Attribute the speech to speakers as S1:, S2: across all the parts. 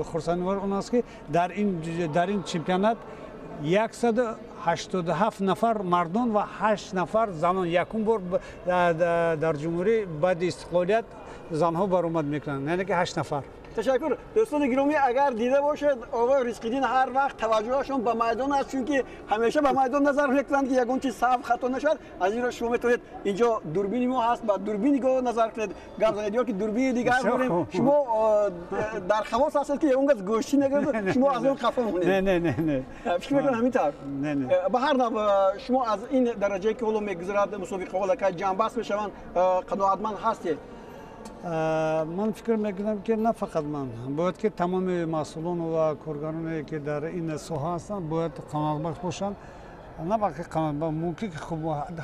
S1: Хурсандивор он аст, ки дар ин чемпионат 187 нафар мардон ва 8 нафар занон, якум бор дар ҷумҳурӣ баъди истиқлолият занҳо баромад мекунанд, яъне ки 8 нафар.
S2: Ташаккур. Дӯстони гиромӣ, агар дида бошед, оқои Ризқиддин ҳар вақт таваҷҷӯҳашон ба майдон аст, чунки ҳамеша ба майдон назар мекунанд, ки ягон чиз саҳв хато нашавад. Аз ин ро шумо метавонед, инҷо дурбини мо ҳаст, ба дурбин нигоҳ назар кунед, гап занед, ё ки дурбини дигар дорем. Шумо дар ҳавос ҳастед, ки ягон кас гӯштӣ нагирад, шумо аз он қафо монед.
S1: Не, не, не, не.
S2: Фикр мекунам, ҳамин тавр.
S1: Не, не.
S2: Ба ҳар нав, шумо аз ин дараҷае, ки ҳоло мегузарад мусобиқаҳо, аллакай ҷамъбаст мешаванд, қаноатманд ҳастед?
S1: Ман фикр мекунам, ки на фақат ман, бояд ки тамоми масъулон ва коргароне, ки дар ин соҳа ҳастанд, бояд қаноатбахш бошанд. На фақат қаноатбахш, мумкин ки хуб,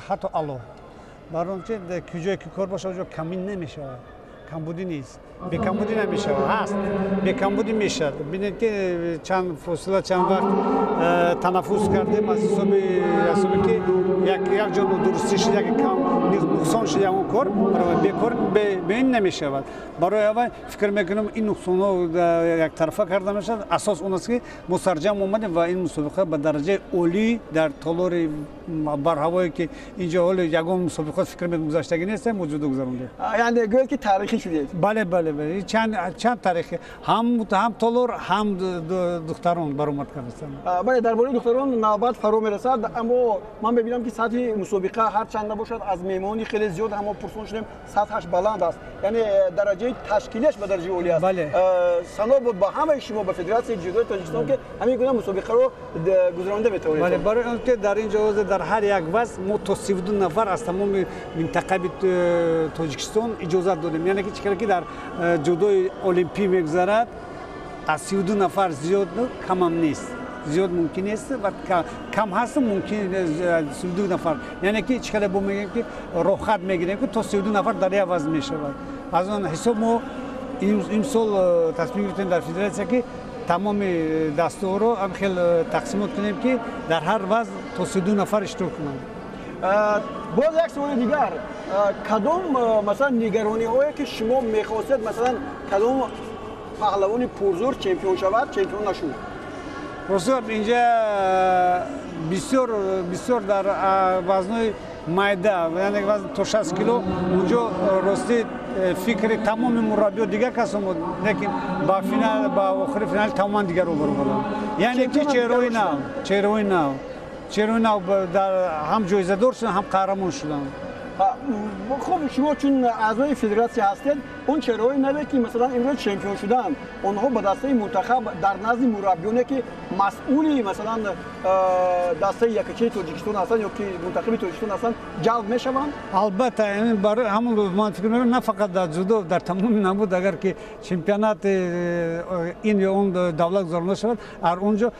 S1: ҳатто аъло. Барои он ки ҷое ки кор бошад, онҷо камин намешавад, камбудӣ нест, бекамбудӣ намешавад. Ҳаст, бекамбудӣ мешавад. Бинед, ки чанд фосила, чанд вақт танаффус кардем, аз ҳисоби ки як ҷо нодурустӣ шуд, як кам нуқсон шуд, ягон кор бекор беин намешавад. Барои аввал фикр мекунам, ин нуқсонҳо яктарафа карда мешавад. Асос он аст, ки мо сарҷамъ омадем ва ин мусобиқа ба дараҷаи олӣ дар толори барҳавое, ки инҷо ҳоло ягон мусобиқот, фикр мекунам, гузаштагӣ нест, мо ҷудо гузарондем.
S2: Яъне гӯед, ки таърихӣ шудед.
S1: Бале, чанд таърихи, ҳам толор, ҳам духтарон баромад кардастанд.
S2: Бале, дар бораи духтарон навбат фаро мерасад, аммо ман мебинам, ки сатҳи мусобиқа ҳарчанд набошад, аз меҳмони хеле зиёд ҳамо пурсон шудем, сатҳаш баланд аст, яъне дараҷаи ташкилиаш ба дараҷаи олӣ аст. Сано буд ба ҳамаи шумо, ба Федератсияи ҷудои Тоҷикистон, ки ҳамин гуна мусобиқаро гузаронда метавонед.
S1: Бале, барои он ки дар ин ҷо ҳозир дар ҳар як вазн мо то 32 нафар аз тамоми минтақаи Тоҷикистон иҷозат додем, яъне ки чӣ кара ки дар ҷудои олимпӣ мегузарад, аз 32 нафар зиёд камам нест. Зиёд мумкин нест ва кам ҳаст мумкин 32 нафар, яъне ки чӣ кара бо мегӯем, ки роҳхат мегирем, ки то 32 нафар дар як вазн мешавад. Аз он ҳисоб мо имсол тасмим гирифтем дар федератсия, ки тамоми дастуҳоро ҳам хел тақсимот кунем, ки дар ҳар вазн то 32 нафар иштирок кунанд.
S2: Боз як суоли дигар: кадом, масалан, нигарониҳое, ки шумо мехостед, масалан, кадом паҳлавони пурзур чемпион шавад, чемпион нашуд?
S1: Рости, инҷа бисёр бисёр дар вазнои майда, яъне вазн то 60 кило, унҷо рости фикри тамоми мураббиё дигар касон буд, лекин ба финал, ба охири финали тамоман дигарро баромаданд, яъне ки чеҳраҳои нав дар ҳам ҷоизадор шуданд, ҳам қаҳрамон шуданд.
S2: Хуб, шумо чун аъзои федератсия ҳастед, он чеҳраҳои наве, ки масалан имрӯз чемпион шуданд, онҳо ба дастаи мунтахаб дар назди мураббиёне, ки масъули, масалан, дастаи якачаи Тоҷикистон ҳастанд ё ки мунтахаби Тоҷикистон ҳастанд, ҷалб мешаванд?
S1: Албатта, барои ҳамон ман фикр мекунам, на фақат дар ҷудо, дар тамоми намуд, агар ки чемпионати ин ё он давлат гузаронида шавад, ар он ҷо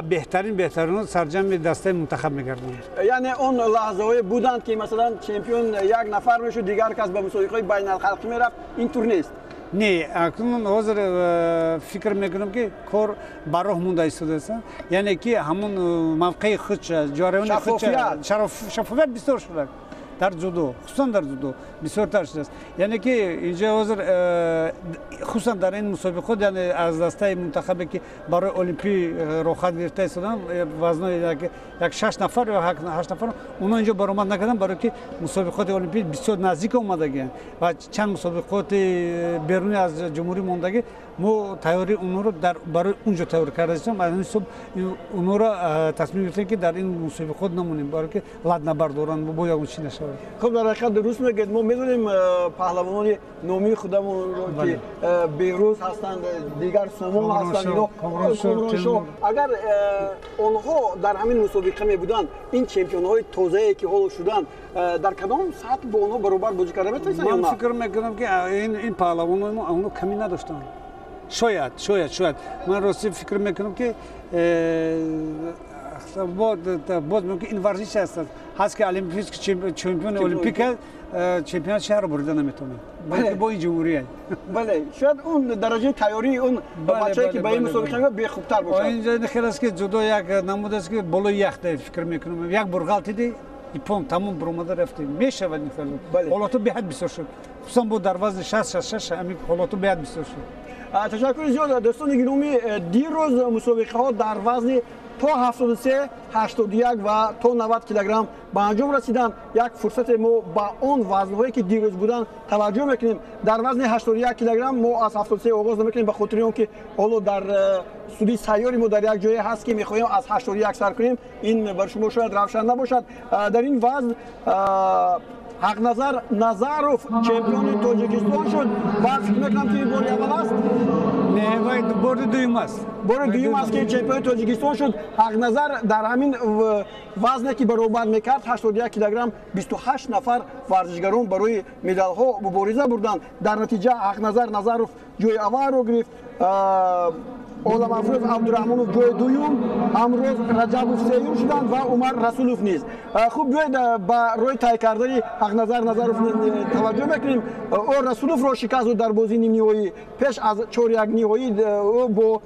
S1: беҳтарин беҳтаринҳо сарҷамъи дастаи мунтахаб мегарданд.
S2: Яъне он лаҳзаҳое буданд, ки масалан чемпион як нафар мешуд, дигар кас ба мусобиқаҳои байналхалқӣ мерафт, ин тур нест?
S1: Не, акнун ҳозир фикр мекунам, ки кор ба роҳ монда истодааст, яъне ки ҳамон мавқеи худша, ҷараёни худша, шаффофият бисёр шуда дар ҷудо, хусусан дар ҷудо бисёртар шудааст. Яъне ки инҷо ҳозир хусусан дар ин мусобиқот, яъне аз дастаи мунтахабе, ки барои олимпӣ роҳхат гирифта истоданд, вазнои як шаш нафар ё ҳашт нафар, онҳо инҷо баромад накарданд, барое ки мусобиқоти олимпӣ бисёр наздик омадагианд ва чанд мусобиқоти берунӣ аз ҷумҳурӣ мондагӣ. Мо тайёрии онҳоро барои он ҷо тайёр карда истем. Аз ин ҳисоб онҳоро тасмим гирифтем, ки дар ин мусобиқот намонем, барое ки лат набардоранд, бо ягон чӣ нашавад.
S2: Хуб, дар ҳақиқат дуруст мегӯед. Мо медонем паҳлавонони номии худамонро, ки Беҳрӯз ҳастанд, дигар Сомон ҳастанд, ино Комроншоҳ. Агар онҳо дар ҳамин мусобиқа мебуданд, ин чемпионҳои тозае, ки ҳоло шуданд, дар кадом сатҳ бо онҳо баробар бозӣ карда метавонистанд?
S1: Ман фикр мекунам, ки ин паҳлавонои мо онҳо камӣ надоштанд. Шояд ман рости фикр мекунам, ки боз мумкин ин варзиш аст, ҳаст ки олимпийский чемпиони олимпика чемпионати шаҳрро бурида наметавонад бо ин ҷумҳурия.
S2: Бале, шояд он дараҷаи тайёрии он бачае, ки ба ин мусобиқа меояд, бехубтар бошад.
S1: Инҷо хел аст, ки ҷудо як намуд аст, ки болои яхта, фикр мекунам, як бор ғалтиди, иппон, тамом, буромада рафти мешавад. Ҳолатҳо беҳад бисёр шуд, хусусан бо дар вазни 60, 66 ҳамин ҳолатҳо беҳад бисёр шуд.
S2: Ташаккури зиёд, дӯстони гиромӣ. Дирӯз мусобиқаҳо дар вазни то 73, 81 ва то 90 килограмм ба анҷом расиданд. Як фурсате мо ба он вазнҳое, ки дирӯз буданд, таваҷҷӯҳ мекунем. Дар вазни 81 килограмм мо аз 73 оғоз намекунем, ба хотири он ки ҳоло дар студияи сайёри мо дар як ҷое ҳаст, ки мехоҳем аз 81 сар кунем. Ин бар шумо шояд равшан набошад. Дар ин вазн Ҳақназар Назаров чемпиони Тоҷикистон шуд ва фикр мекунам, ки бори аввал аст.
S1: Не, бори дуюм аст.
S2: Бори дуюм аст, ки чемпиони Тоҷикистон шуд Ҳақназар. Дар ҳамин вазне, ки баробар мекард, 81 килограмм, 28 нафар варзишгарон барои медалҳо мубориза бурданд. Дар натиҷа Ҳақназар Назаров ҷои аввалро гирифт, Оламафрӯз Абдураҳмонов ҷои дуюм, Ҳамроз Раҷабов сеюм шуданд ва Умар Расулов низ. Хуб, биёед, ба роҳи тай кардани Ҳақназар Назаров таваҷҷӯҳ мекунем. Ӯ Расуловро шикаст дод дар бозии нимниҳоӣ. Пеш аз чоряк ниҳоӣ ӯ бо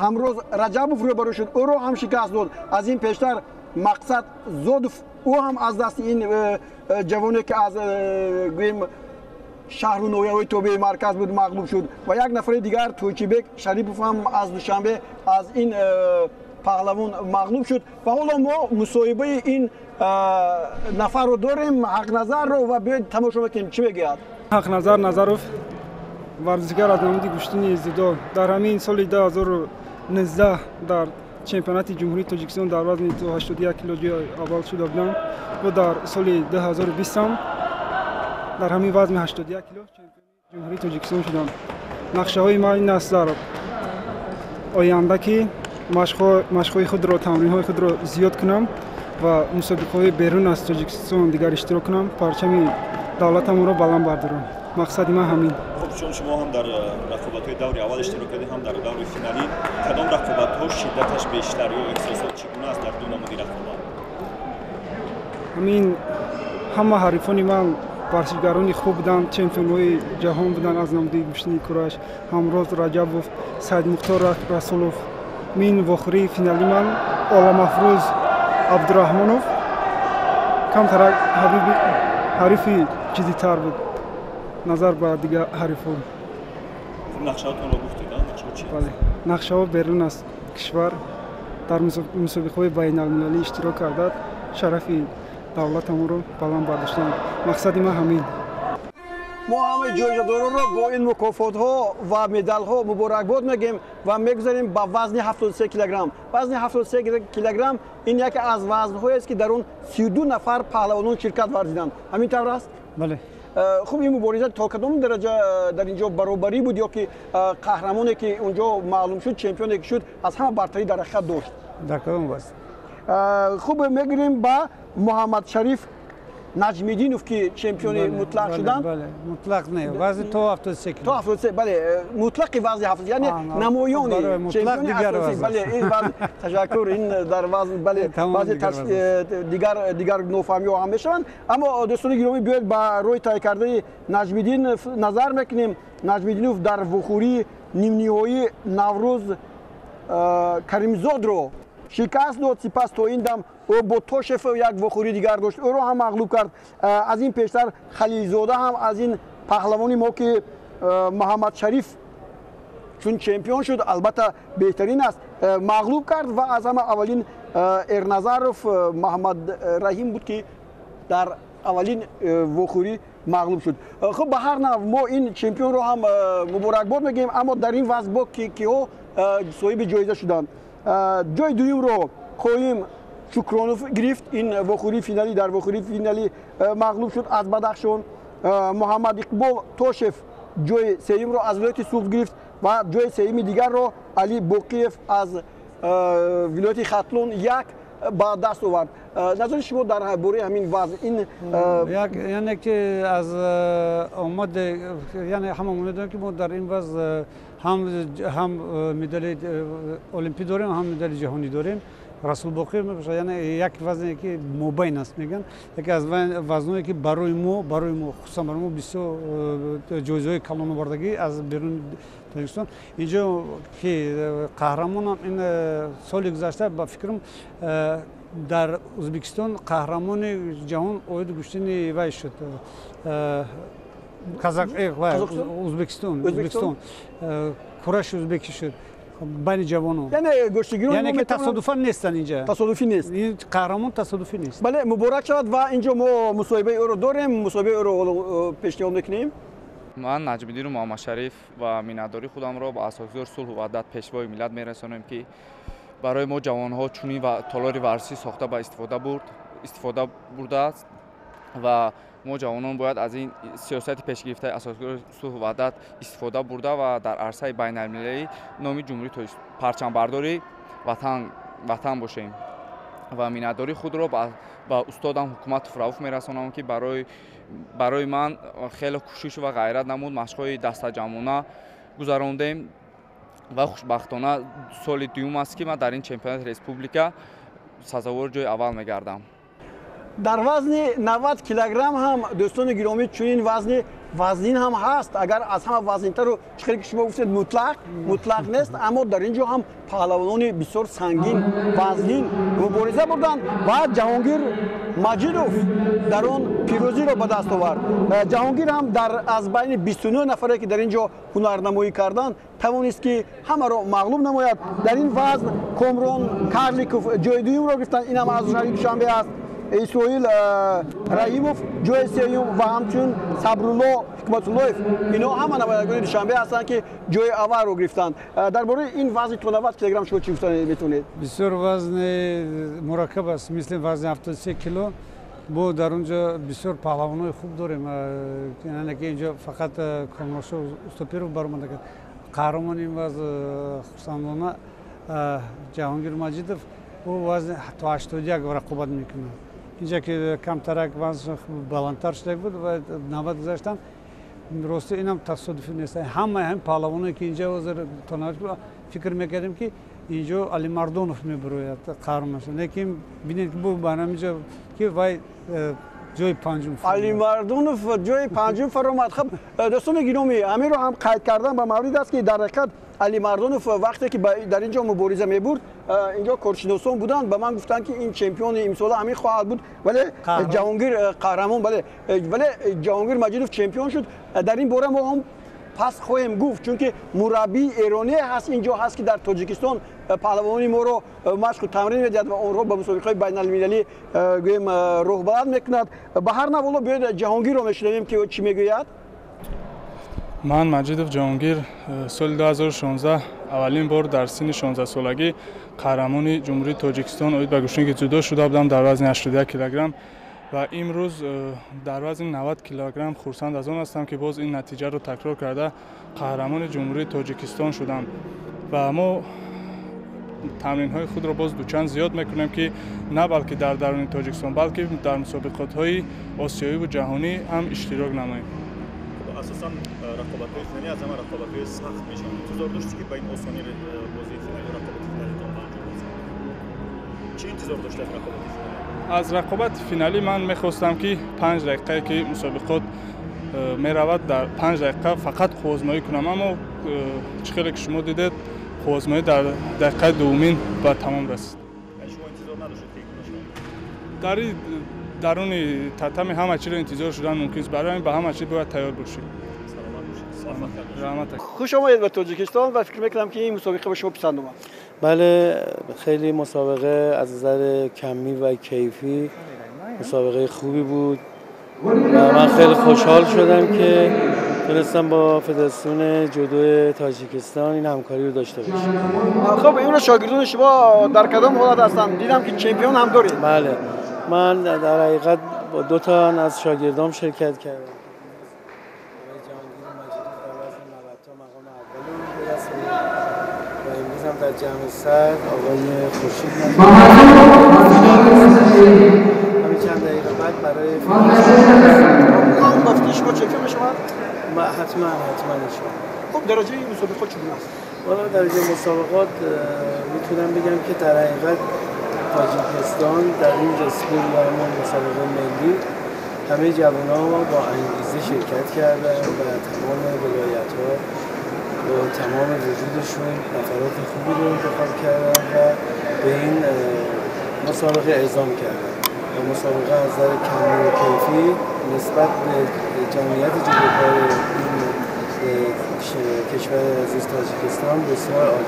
S2: Ҳамроз Раҷабов рӯбарӯ шуд, ӯро ҳам шикаст дод. Аз ин пештар Мақсад Зодов, ӯ ҳам аз дасти ин ҷавоне, ки аз, гӯем, шаҳру ноҳияҳои тобеи марказ буд, мағлуб шуд ва як нафари дигар, Тӯйчибек Шарипов ҳам аз Душанбе, аз ин паҳлавон мағлуб шуд. Ва ҳоло мо мусоҳибаи ин нафарро дорем, Ҳақназарро, ва биёед, тамошо мекунем, чӣ мегӯяд.
S3: Ҳақназар Назаров, варзишгар аз намуди гӯштини дзюдо. Дар ҳамин соли 2019 дар чемпионати Ҷумҳурии Тоҷикистон дар вазни 81 кило ҷои аввал шуда будам ва дар соли 2020 дар ҳамин вазни 81 кило чемпиони Ҷумҳурии Тоҷикистон шудам. Нақшаҳои ман ин аст дар оянда, ки машқҳои худро, тамринҳои худро зиёд кунам ва мусобиқаҳои берун аз Тоҷикистон дигар иштирок кунам, парчами давлатамонро баланд бардорам. Мақсади ман ҳамин.
S4: Хуб, чун шумо ҳам дар рақобатҳои даври аввал иштирок кардед, ҳам дар даври финалӣ, кадом рақобатҳо шиддаташ бештар ё эҳсосот чӣ гуна аст дар ду намуди рақобат?
S3: Ҳамин ҳама ҳарифони ман варзишгарони хуб буданд, чемпионҳои ҷаҳон буданд аз намуди гӯштини кураш: Ҳамроз Раҷабов, Саидмухтор Расулов. Мин вохӯрии финали ман Оламафрӯз Абдураҳмонов камтарак ҳарифи ҷиддитар буд назар ба дигар ҳарифон.
S4: Нақшаҳотонро гуфтед, нақшаҳо чи?
S3: Бале, нақшаҳо берун аз кишвар дар мусобиқаҳои байналмилалӣ иштирок карда, шарафи давлатамонро баланд бардоштан. Мақсади ман ҳамин.
S2: Мо ҳамаи ҷоизадоронро бо ин мукофотҳо ва медалҳо муборакбод мегӯем ва мегузарем ба вазни 73 килограмм. Вазни 73 килограмм ин яке аз вазнҳоест, ки дар он 32 нафар паҳлавонон ширкат варзиданд. Ҳамин тавр аст?
S1: Бале.
S2: Хуб, ин мубориза то кадом дараҷа дар ин ҷо баробарӣ буд ё ки қаҳрамоне, ки он ҷо маълум шуд, чемпионе ки шуд, аз ҳама бартарӣ дар ҳақиқат дошт?
S1: Дар кадом вазн?
S2: Хуб, мегирем ба Муҳаммадшариф Наҷмиддинов, ки чемпиони мутлақ шуданд.
S1: Мутлақ не, вазни то 73
S2: кило. То 73, бале, мутлақи вазни 70, яъне намоёни чемпиони. Бале, ин вазн, ташаккур, ин дар вазн, бале, баъзе дигар нофаҳмиҳо ҳам мешаванд. Аммо, дӯстони гиромӣ, биёед, ба роҳи тай кардани Наҷмиддинов назар мекунем. Наҷмиддинов дар вухӯрии нимниҳоӣ Наврӯз Каримзодро шикаст дод. Сипас то ин дам ӯ бо Тошев як вохӯрии дигар дошт, ӯро ҳам мағлуб кард. Аз ин пештар Халилзода ҳам аз ин паҳлавони мо, ки Муҳаммадшариф чун чемпион шуд, албатта беҳтарин аст, мағлуб кард ва аз ҳама аввалин Эрназаров Муҳаммадраҳим буд, ки дар аввалин вохӯрӣ мағлуб шуд. Хуб, ба ҳар нав мо ин чемпионро ҳам муборакбод мегӯем. Аммо дар ин вазн бо киҳо соҳиби ҷоиза шуданд? Ҷои дуюмро Қоим Шукронов гирифт. Ин вохӯрии финалӣ, дар вохӯрии финалӣ мағлуб шуд, аз Бадахшон. Муҳаммад Иқбол Тошев ҷои сеюмро аз вилояти Суғд гирифт ва ҷои сеюми дигарро Али Боқиев аз вилояти Хатлон як ба даст овард. Назари шумо дар бораи ҳамин вазн ин?
S1: Яъне ки аз омад, яъне ҳама медонем, ки мо дар ин вазн ҳам медали олимпӣ дорем, ҳам медали ҷаҳонӣ дорем. Расул Боқиев мебошад, яъне як вазне, ки мобайн аст, мегӯянд, яке аз вазное, ки барои мо, хусусан барои мо бисёр ҷоизаҳои калон овардагӣ аз беруни Тоҷикистон. Инҷо ки қаҳрамонам, ин соли гузашта, ба фикрам, дар Ӯзбекистон қаҳрамони ҷаҳон оиди гӯштини вай шуд. Узбекистон кураши узбекӣ шуд байни ҷавонон.
S2: Яъне гӯштигирон
S1: яъне ки тасодуфан нестанд инҷа.
S2: Тасодуфӣ нест.
S1: Ин қаҳрамон тасодуфӣ нест.
S2: Бале, муборак шавад ва инҷо мо мусоҳибаи ӯро дорем, мусоҳибаи ӯро пешниҳод мекунем.
S5: Ман Наҷмиддину Муҳаммадшариф ва миннатдории худамро ба асосгузори сулҳу ваҳдат, пешвои миллат мерасонем, ки барои мо ҷавонҳо чунин толори варзишӣ сохта ба истифода бурдааст ва мо ҷавонон бояд аз ин сиёсати пешгирифтаи асосгузори сулҳу ваҳдат истифода бурда ва дар арсаи байналмилалӣ номи ҷумҳурии Тоҷикистон парчамбардори ватан бошем ва миннатдории худро ба устодам Ҳукуматов Рауф мерасонам, ки барои ман хеле кӯшиш ва ғайрат намуд, машқҳои дастаҷамъона гузарондем ва хушбахтона соли дуюм аст, ки ман дар ин чемпионати республика сазовори ҷои аввал мегардам.
S2: Дар вазни 90 килограмм ҳам, дӯстони гиромӣ, чунин вазни вазнин ҳам ҳаст. Агар аз ҳама вазнинтару чӣ хеле ки шумо гуфтед мутлақ нест, аммо дар ин ҷо ҳам паҳлавонони бисёр сангин вазнин мубориза бурданд ва Ҷаҳонгир Маҷидов дар он пирӯзиро ба даст овард. Ҷаҳонгир ҳам аз байни 29 нафаре, ки дар ин ҷо ҳунарнамоӣ карданд, тавонист, ки ҳамаро мағлуб намояд. Дар ин вазн Комрон Карликов ҷои дуюмро гирифтанд, ин ҳам аз шаҳри Душанбе аст. Исроил Раимов ҷои сеюм ва ҳамчунин Сабрулло Ҳикматуллоев, инҳо ҳама намояндагони Душанбе ҳастанд, ки ҷои аввалро гирифтанд. Дар бораи ин вазни то 90 килограмм шумо чӣ гуфта метавонед?
S1: Бисёр вазни мураккаб аст, мисли вазни 73 кило. Бо дар он ҷо бисёр паҳлавонои хуб дорем, яъне ки инҷо фақат Комроншо Устопиров баромада кард. Қаҳрамони ин вазн хурсандона Ҷаҳонгир Маҷидов, ӯ вазни то 81 рақобат мекунад. Инҷа ки камтарак вазн баландтар шуда буд ва 90 гузаштанд. Рости инам тасодуфӣ нест. Ҳамаи ҳамин паҳлавоное, ки инҷа ҳозир то 90, фикр мекардем, ки инҷо Алимардонов мебарояд қаҳрамон шуд, лекин бинед, ки ба ҳаминҷо ки вай ҷои панҷум.
S2: Алимардонов ҷои панҷум фаромад. Хуб, дӯстони гиромӣ, ҳаминро ҳам қайд кардан ба маврид аст, ки дар ҳақиқат Алимардонов вақте ки дар ин ҷо мубориза мебурд, инҷо коршиносон буданд, ба ман гуфтанд, ки ин чемпиони имсола ҳамин хоҳад буд, вале Ҷаҳонгир қаҳрамон, бале, вале Ҷаҳонгир Маҷидов чемпион шуд. Дар ин бора мо ҳам пас хоҳем гуфт, чунки мураббии эроние ҳаст инҷо ҳаст, ки дар Тоҷикистон паҳлавонони моро машқу тамрин медиҳад ва онҳо ба мусобиқаҳои байналмилалӣ гӯем роҳбалад мекунад. Ба ҳар навъ биёед Ҷаҳонгирро мешунавем, ки чӣ мегӯяд.
S6: Ман Маҷидов Ҷаҳонгир соли 2016 аввалин бор дар синни 16-солагӣ қаҳрамони Ҷумҳурии Тоҷикистон оид ба гӯштингии ҷудо шуда будам дар вазни 81 килограмм ва имрӯз дар вазни 90 килограмм хурсанд аз он ҳастам, ки боз ин натиҷаро такрор карда қаҳрамони Ҷумҳурии Тоҷикистон шудам ва мо тамринҳои худро боз дучанд зиёд мекунем, ки на балки дар даруни Тоҷикистон, балки дар мусобиқотҳои осиёиву ҷаҳонӣ ҳам иштирок намоем.
S4: Асосан рақобатҳои финалӣ аз ҳама рақобатҳои сахт мешаванд. Интизор доштед, ки ба ин осонӣ бозии финалӣ рақобати финалитон ба анҷом расад? Чӣ интизор доштед аз рақобати финалӣ?
S6: Аз рақобати финалӣ ман мехостам, ки 5 дақиқае ки мусобиқот меравад, дар 5 дақиқа фақат қуввозмоӣ кунам, аммо чӣ хеле ки шумо дидед, қуввозмоӣ дар дақиқаи дуввумин ба тамом расид.
S4: Шумо интизор надоштед, ки ин шавад?
S6: Дар даруни татами ҳама чиро интизор шудан мумкин аст, барои ҳамин ба ҳама чиз бояд тайёр бошӣ.
S2: Хуш омадед ба Тоҷикистон ва фикр мекунам, ки ин мусобиқа ба шумо писанд омад.
S7: бале, хеле мусобиқа аз назар ками ва кайфӣ мусобиқаи хубе буд ва ман хеле хушҳол шудам, ки тунистам бо федератсиони ҷудои Тоҷикистон ин ҳамкориро дошта бошам.
S2: Хуб, имрӯз шогирдони шумо дар кадом ҳолат ҳастанд? Дидам, ки чемпион ҳам доред.
S7: бале, ман дар ҳақиқат бо ду تا аз шогирдам ширкат кардам. و امروز هم در جمع صد آقای خورشید همین چند دقیقه بعد برای
S2: گفتی شما چمپیون بشود؟
S7: حتما حتما انشاءالله.
S2: خب، درجه این مسابقات چگونه است؟
S7: والا درجه مسابقات میتونم بگم که در حقیقت تاجیکستان در این رسپور یا همون مسابقه ملی همه جوان‌ها با انگیزه شرکت کردن و تمام ولایت‌ها با تمام وجودشون نفرات خوبی رو انتخاب کردن و به این مسابقه اعزام کردن و مسابقه از نظر کمی و کیفی نسبت به جمعیت جودوکار این کشور عزیز تاجیکستان بسیار عالی.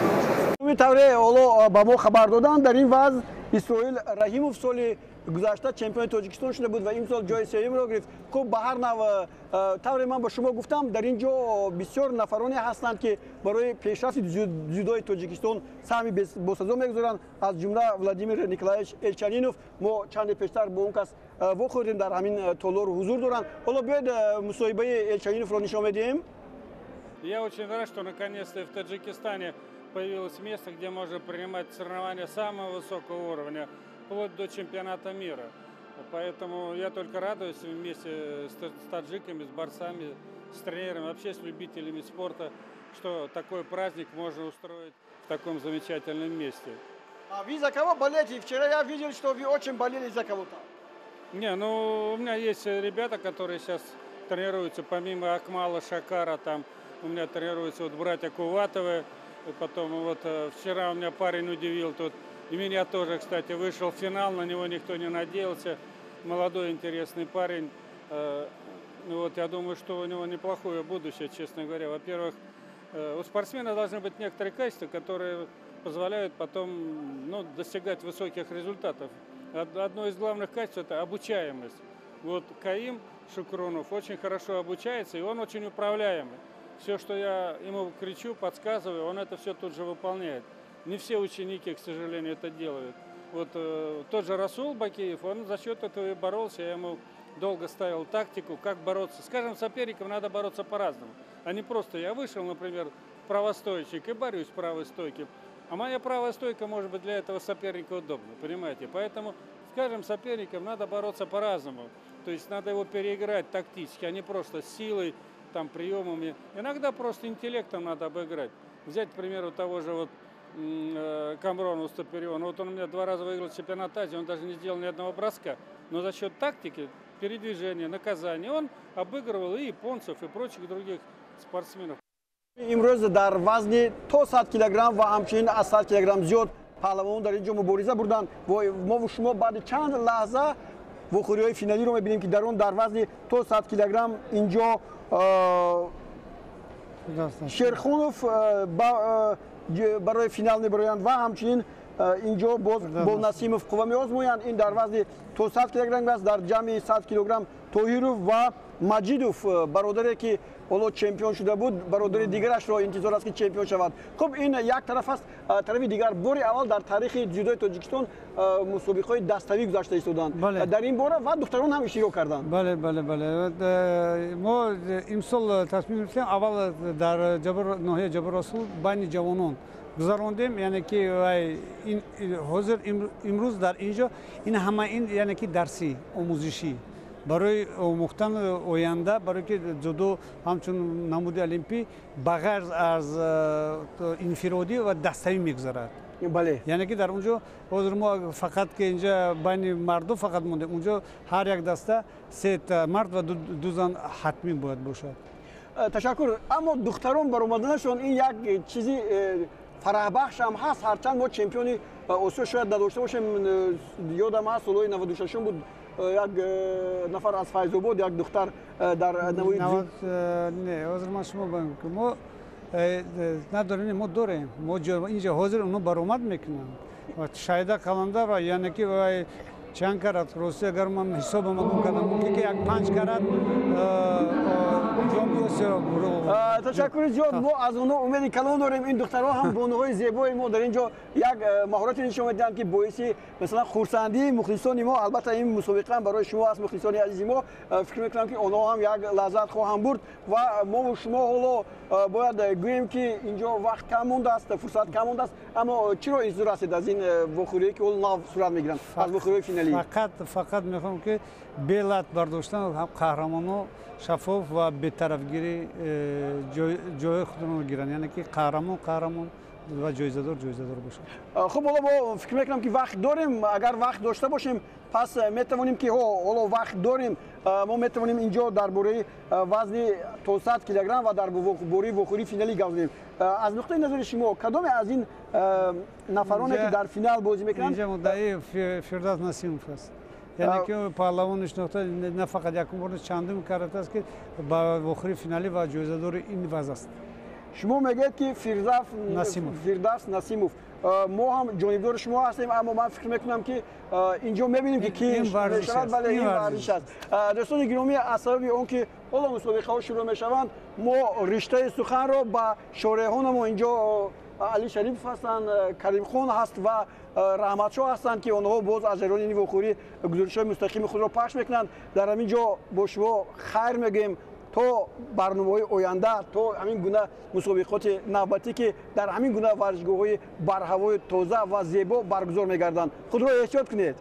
S2: این طوره ҳоло ба мо хабар доданд, дар ин вазн Исроил Раҳимов соли гузашта чемпиони Тоҷикистон шуда буд ва имсол ҷои сеюмро гирифт. Хуб, ба ҳар нав, тавре ман ба шумо гуфтам, дар ин ҷо бисёр нафароне ҳастанд, ки барои пешрафти дзюдои Тоҷикистон саҳми босазо мегузоранд, аз ҷумла Владимир Николаевич Элчанинов. Мо чанде пештар бо он кас вохӯрдем, дар ҳамин толор ҳузур доранд. Ҳоло биёед, мусоҳибаи Элчаниновро нишон медиҳем.
S8: Я очень рад, что наконец-то в Таджикистане появилось место, где можно принимать соревнования самого высокого уровня, вплоть до чемпионата мира. Поэтому я только радуюсь вместе с таджиками, с борцами, с тренерами, вообще с любителями спорта, что такой праздник можно устроить в таком замечательном месте.
S2: А вы за кого болеете? Вчера я видел, что вы очень болели за кого-то.
S8: Не, ну, у меня есть ребята, которые сейчас тренируются, помимо Акмала Шакара, там у меня тренируются вот братья Куватовы. Потом вот вчера у меня парень удивил тут, и меня тоже, кстати, вышел в финал, на него никто не надеялся. Молодой интересный парень. Вот, я думаю, что у него неплохое будущее, честно говоря. Во-первых, у спортсмена должны быть некоторые качества, которые позволяют потом, ну, достигать высоких результатов. Одно из главных качеств – это обучаемость. Вот Каим Шукрунов очень хорошо обучается, и он очень управляемый. Все, что я ему кричу, подсказываю, он это все тут же выполняет. Не все ученики, к сожалению, это делают. Вот тот же Расул Бакиев, он за счет этого и боролся. Я ему долго ставил тактику, как бороться. Скажем, с соперником надо бороться по-разному. А не просто я вышел, например, правостоечник и борюсь в правой стойке. А моя правая стойка может быть для этого соперника удобна, понимаете? Поэтому, скажем, с соперником надо бороться по-разному. То есть надо его переиграть тактически, а не просто силой, там, приемами. Иногда просто интеллектом надо обыграть. Взять, к примеру, того же вот Камрона Устапериона. Вот он у меня 2 раза выиграл чемпионат Азии, он даже не сделал ни одного броска. Но за счет тактики, передвижения, наказания он обыгрывал и японцев, и прочих других спортсменов.
S2: Имрӯз дар вазни то 100 килограмм ва ҳамчунин аз 100 килограмм зиёд паҳлавонон дар ин ҷо мубориза бурданд. Мову шумо баъди чанд лаҳза вохӯриҳои финалиро мебинем, ки дар он дар вазни то 100 килограмм инҷо Шерхунов барои финал мебароянд ва ҳамчунин инҷо боз бо Насимов қувва меозмоянд. Ин дар вазни то 100 килограмм аст. Дар ҷамъи 100 килограмм Тоҳиров ва Маҷидов, бародаре ки ҳоло чемпион шуда буд, бародари дигарашро интизор аст, ки чемпион шавад. Хуб, ин як тараф аст. Тарафи дигар, бори аввал дар таърихи дзюдои Тоҷикистон мусобиқаҳои даставӣ гузашта истоданд дар ин бора ва духтарон ҳам иштирок карданд.
S1: Бале, бале, бале, мо имсол тасмим гирифтем, аввал дар ноҳияи Ҷаббор Расул байни ҷавонон гузарондем, яъне ки ҳозир имрӯз дар ин ҷо ин ҳама ин, яъне ки дарсӣ омӯзишӣ барои омӯхтан оянда, барое ки ҷудо ҳамчун намуди олимпӣ ба ғайр аз инфиродӣ ва даставӣ мегузарад.
S2: Бале.
S1: Яъне ки дар он ҷо ҳозир мо фақат ки инҷа байни мардум фақат мондем, он ҷо ҳар як даста се мард ва ду зан ҳатмӣ бояд бошад.
S2: Ташаккур. Аммо духтарон баромаданашон ин як чизи фараҳбахш ҳам ҳаст, ҳарчанд мо чемпиони Осиё шояд надошта бошем. Ёдам ҳаст, солҳои 96 буд, як нафар аз Файзобод, як духтар дар
S1: не, ҳозир ман шумо бигӯям, ки мо надорем, мо дорем, мо инҷа ҳозир онҳо баромад мекунанд. Шаҳида Қаландарова, яъне ки вай чанд карат, рости агар ман ҳисобама гум кардам, мумкин ки як панҷ карат ҷоми Осиёро.
S2: Ташаккури зиёд. Мо аз онҳо умеди калон дорем. Ин духтарҳо ҳам бонуҳои зебои мо дар ин ҷо як маҳорате нишон медиҳанд, ки боиси, масалан, хурсандии мухлисони мо. Албатта, ин мусобиқа барои шумо аст, мухлисони азизи мо. Фикр мекунам, ки онҳо ҳам як лаззат хоҳанд бурд. Ва мову шумо ҳоло бояд гӯем, ки инҷо вақт кам мондааст, фурсат кам мондааст, аммо чиро интизор ҳастед аз ин вохӯрие, ки ҳоло нав сурат мегиранд, аз вохӯриҳои финалӣ?
S1: Фақат мехоҳам, ки бе лат бардоштан қаҳрамонҳо шаффоф ва бетарафгирӣ ҷои худро гиранд, яъне ки қаҳрамон қаҳрамон ва ҷоизадор ҷоизадор бошад.
S2: Хуб, ҳоло мо фикр мекунам, ки вақт дорем. Агар вақт дошта бошем, пас метавонем ки ҳоло вақт дорем, мо метавонем инҷо дар бораи вазни то 100 килограмм ва дар бораи вохӯрии финалӣ гап занем. Аз нуқтаи назари шумо, кадоме аз ин нафароне, ки дар финал бозӣ мекунанд?
S1: Инҷа муддаи Фирдавс Насимов аст. Яъне ки паҳлавони шинохта на фақат якум бор, чандум карата аст, ки ба вохӯри финалӣ ва ҷоизадори ин вазн аст.
S2: Шумо мегӯед, ки Фирдавс Насимов, мо ҳам ҷонибдори шумо ҳастем, аммо ман фикр мекунам, ки инҷо мебинем, ки ки мешавад. Бале, ин варзиш аст. Дӯстони гиромӣ, аз сабаби он ки ҳоло мусобиқаҳо шурӯъ мешаванд, мо риштаи суханро ба шореҳонамо, инҷо Али Шарипов ҳастанд, Каримхон ҳаст ва Раҳматшоҳ ҳастанд, ки онҳо боз аз ҷараёни ин вохӯрӣ гузоришҳои мустақими худро пахш мекунанд. Дар ҳамин ҷо бо шумо хайр мегӯем то барномаҳои оянда, то ҳамин гуна мусобиқоти навбатӣ, ки дар ҳамин гуна варзишгоҳҳои барҳавои тоза ва зебо баргузор мегарданд. Худро эҳтиёт кунед.